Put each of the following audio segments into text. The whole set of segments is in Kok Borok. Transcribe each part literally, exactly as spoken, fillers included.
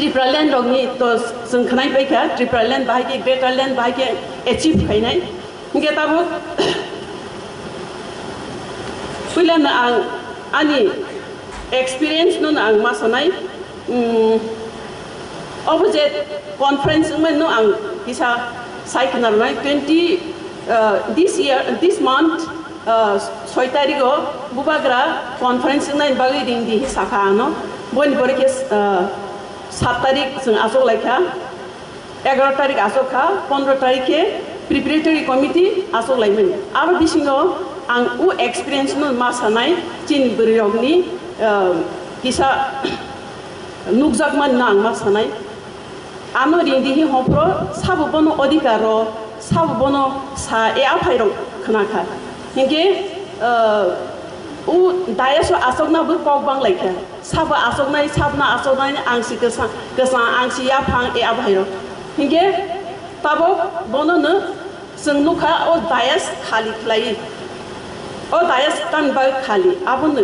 Tipraland rokni to chwng khwnai paikha, Tipraland bahai khe Greaterland bahai khe achieve khainai. Hinkhe tabuk puilano ang ani experience no ang ma sanai. Mm, obo je conference wngmano ang kisa sai khna rwnai twenty, uh, this year, this month, uh, soi tarigo bubagra conference wngnai bagwi ring di hi sakha ano. Boni pore khe, uh, sat tarik chwng achuk laikha, egaro tarik achuk kha, pondro tarik khe preparatory committee achuk laimani. Abo bisingo ang o experience no ma sanai chini bwrwi rokni, uh, kisa nukjakmani no ang ma sanai. Ano ring di hi hopro sabo bono odhikar ro, sabo bono sa e aphai rok khna kha. Hinkhe, uh, o dayas o achukna bo kok bang lai kha. Sabo achuknai, sabno achuknai ang si kwsa, kwsa ang si yaphang e aphai rok. Hinkhe tabuk bono no chwng nukha o dayas khali khlai. O dayas tan bai khali. Abo no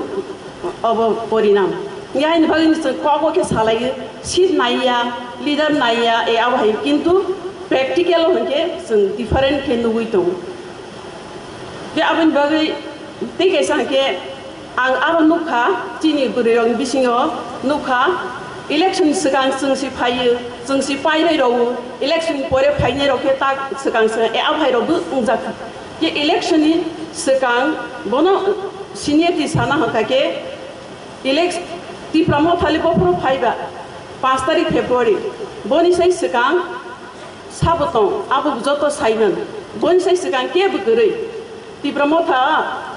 obo porinam. Yaini bagwi chwng kogo khe salaiyo, seat naiya, leader naiya, e abo hai kintu practical o hinkhe chwng different khe nugwi tongo. Khe aboni bagwi tei kaisa hinkhe ang aro nukha, chini bwrwi rokni bisingo nukha, election swkang chwng si phaiyo, chwng si painai rwo, election pore phainai rok khe tak swkang swkang e abo hai rok bo wngjak kha. Khe election ni swkang bono seniority sana hwnkha khe, Elect-, Tipra Motha le bophuru phaiba, panch tarik February, boni sai swkang sabo tong, abo joto saiman, boni sai swkang kebo kwrwi. Tipra Motha,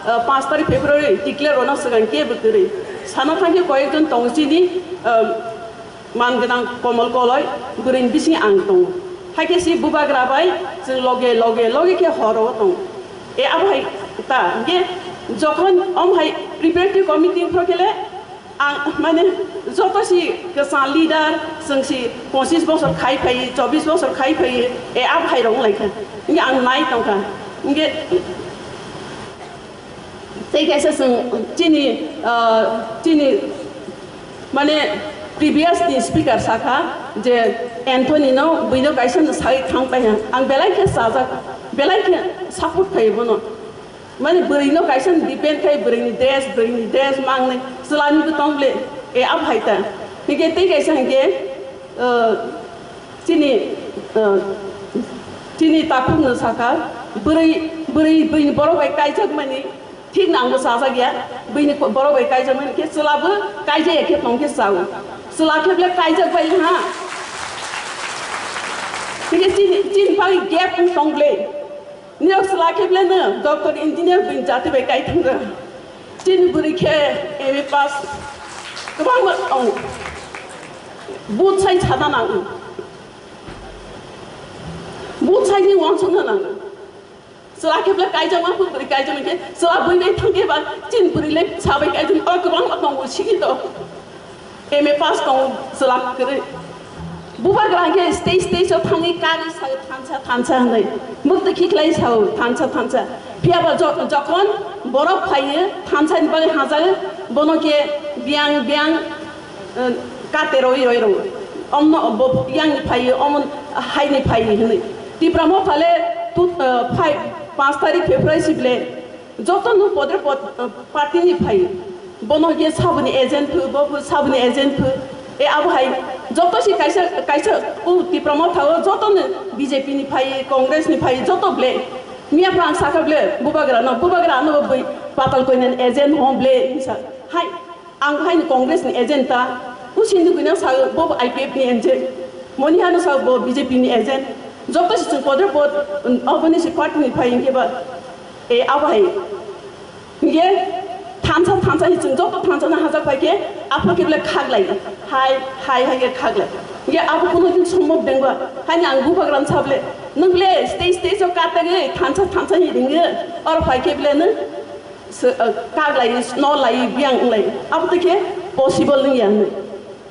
uh, panch tarik February declare rwna swkang kebo kwrwi. Sana thangkhe koyekjon tong chini, uh, man gwnang Komol Koloi, bwrwini bising ang tongo. Haikhe si bubagra bai chwng loge loge loge khe horo tongo. E abo hai ta, hinkhe jokhon om hai preparatory committee phro khe le ang mane joto si kwchang leader, chwng si pochis bosor khai phai, chobis bosor khai phai, e abo hai rok wng lai kha. Hinkhe ang nai tong kha. Hinkhe tei kaisa chwng chini, ah, chini mane previous ni speaker sakha je Anthony no buino kaisa no sai thang pai ha. Ang belai khe chajak, belai khe support khai bono. Mane bwrwi no kaisa depend khai, bwrwi ni dress, bwrwi ni dress mangnai chwla ni bo tong ble, e abo hai ta. Hinkhe tei kaisa hinkhe, ah, Chini, uh, chini takhuk no sakha, bwrwi, bwrwi, bwrwi borok bai kaijak mani, thik no ang bo chajak ya, bwrwi ni borok bai kaijak mani khe chwla bo kaijak ya khe tong khe chao. Chwla khe ble kaijak bai ha. Hinkhe chini, chini bagwi gap wng tong ble. Niyok chwla khe ble no doctor, engineer bini jati bai kai thang rw. Chini bwrwi khe M A pass kwbangma tongo. Both side sana nango. Both side ni uansukna nango. Chwla khe ble kaijakma, bwrwi kaijakma khe chwla bwrwi bai thang khe ba chini bwrwi le sabai kaijak o kwbangma tongo sigi to. M A pass tong chwla kwrwi. Bubagra hwnkhe stage stage o thangwi kagwi sao thansa thansa hwnwi. Mukti khiklai sao thansa thansa. Phiya ba jo-, jokhon borok phaiyo thansa ni bagwi hajago, bono khe biyang biyang, eh, kate roi roi rwo. Omno bo yang ni phaiyo, omon hai ni phaiyo hwnwi. Tipra Motha le tu, eh, phai, panch tarik February si ble. Joto no podre pod, uh, party ni phai. Bono ye saboni agent phu, bo phu saboni agent phu. E abo hai joto si kaisa, kaisa u Tipra Motha o joto no B J P ni phai, Congress ni phai, joto ble. Miya phrang saka ble, bubagra no, bubagra no bwi patal koinan agent hom ble, hinsa. Hai, ang hai ni Congress ni agent ta. U Sindhu Guinang sa bo I P F ni agent. Moni Hano sa bo B J P ni agent. Joto si chung podre pod, um, aboni si party ni phai hingke ba. E, abo hai. Hinkhe thansa, thansa hi chwng joto thansa no hajak pai khe, aphuru khe belai khaglai. Hai, hai, hai khe khaglai. Hinkhe abo kuno din sombhob dengba. Haini ang bubagrano sa bole, nwng bole stage, stage o katagwi thansa, thansa hi ringwi, oro phai khe bole nwng se, uh, kaglai, nolai, biyang wnglai. Abo twi khe possible wngya hwnwi.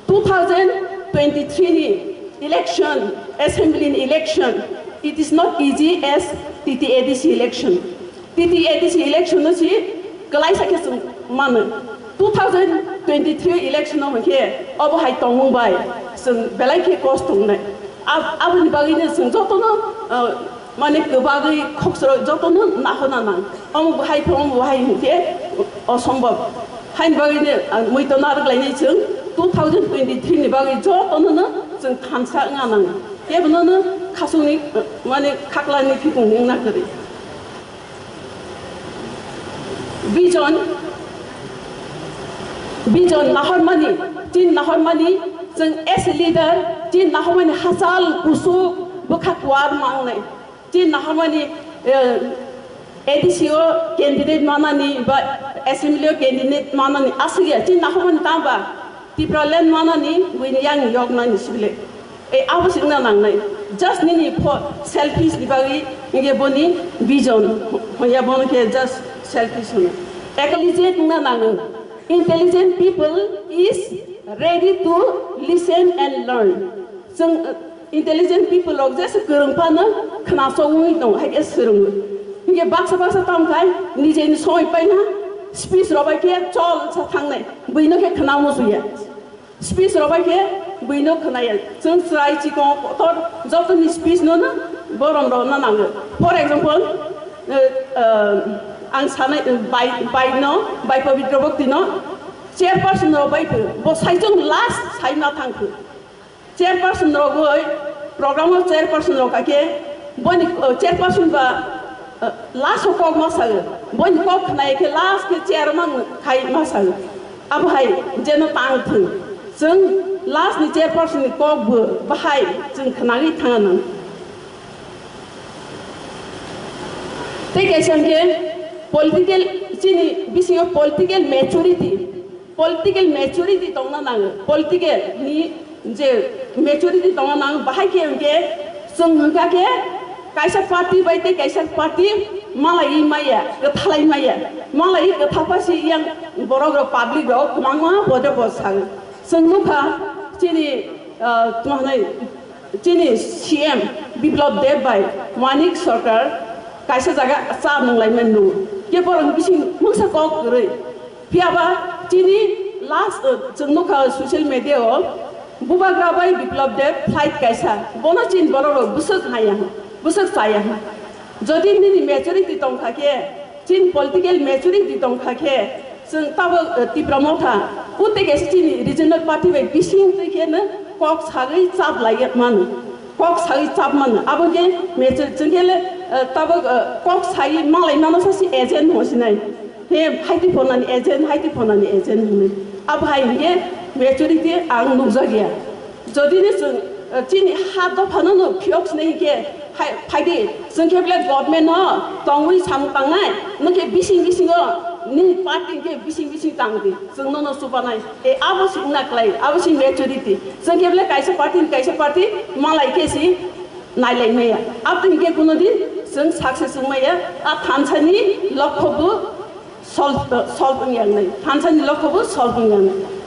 Two thousand twenty-three ni election, assembly ni election, it is not easy as T T A D C election. T T A D C election no si kwlaisa khe chwng mano. Two thousand twenty three election o hwnkhe obo hai tongmung bai chwng belai khe kosto wngnai. Ab-, aboni bagwino chwng jotono, uh, mane kwbagwi khokchoro jotono nahorna nang. Omo bo hai khe, omo bo hai hwnkhe osombob. Haini bagwino, uh, muitu narwk lainai chwng two thousand twenty three ni bagwi jotono no chwng thansa wngna nang. Kebono no khasukni, uh, mane khaklani phikung wngna kwrwi. Vision, vision nahormani, chini nahormani, chwng as a leader, chini nahormani hachal kusuk bwkha kuar mangnai. Chini nahormani, eh, A D C o candidate manani ba assembly o candidate manani aswk ya, chini nahormani tangba Tipraland manani buini yang yoknani sibile. E abo singna nangnai. Just nini pho selfish ni bagwi nge boni vision hoya bono khe just selfish hono. Intelligent wngna nango. Intelligent people is ready to listen and learn. Chwng, uh, intelligent people rok jesa kwrwng phano khna sogwi tongo, hai khe swrwngo. Hinkhe baksa baksa tamo khai nijeni somoi paina speech rok bai khe chol sa thangnai. Buino khe khna musuya. Speech rok bai khe buino khwnaya. Chwng chwrai chikon kotor jotoni speech no no borom rok no nango. For example, eh, eh, ang sanai, eh, bai, bai no, bai Pabitra Bhakti no chairperson rok bai phu. Bo saichung last sai ma thang phu. Chairperson rok bai program o chairperson rok kake boni, eh, chairperson ba, eh, last o kok ma sago. Boni kok khnai khe last khe chair mang khai ma sago. Abo hai jeno tang thung. Chwng last ni chairperson ni kok bo bahai chwng khnagwi thang nang. Tei kaisa hwnkhe political, chini bisingo political maturity, political maturity tongna nango, political ni je maturity tongna nango, bahai khe hwnkhe chwng hwnkha khe kaisa party bai tei kaisa party malaiwi maya, kwthalai maya, malaiwi kwthapha si yang borok rok, public rok kwbangma bodo bo sago. Chwng nukha chini, ah, tma hwnwi, chini C M Biplab Deb bai Manik Sarkar kaisa jaga cha nunglaimani nungo. Khe borokni bising mungsa kok kwrwi. Phiyaba chini last, uh, chwng nukha social media o, bubagra bai Biplab Deb flight kaisa. Bono chini borok rok bwswk haya, bwswk chaya. Jodi nini maturity tongkha khe, chini political maturity tongkha khe, chwng tabok, eh, Tipra Motha, kutui kaisa chini regional party bai bising twi khe no kok sagwi chap lai mano, kok sagwi chap mano. Abo khe mature, chwng khe le, eh, tabok, eh, kok sagwi malai mano sa si agent mo sinai. He haiti phonani agent, haiti phonani agent hwnwi. Abo hai hwnkhe maturity ang nukjakya. Jodi ni chwng, eh, chini ha dophano no phiyok sinai hinkhe, hai, phaidi, chwng khe belai government no tongwi samung tangnai, nwng khe bising bisingo nini party hinkhe bising bising tang di, chwng nono chubanai. E abo se wngna klai, abo se maturity. Chwng khe belai kaisa party ni kaisa party malai khe se nailai maya. Aboni hinkhe kuno din chwng success wng maya. A thansa ni lokho bo solve, solve wngya wngnai. Thansa ni lokho bo solve wngya wngnai.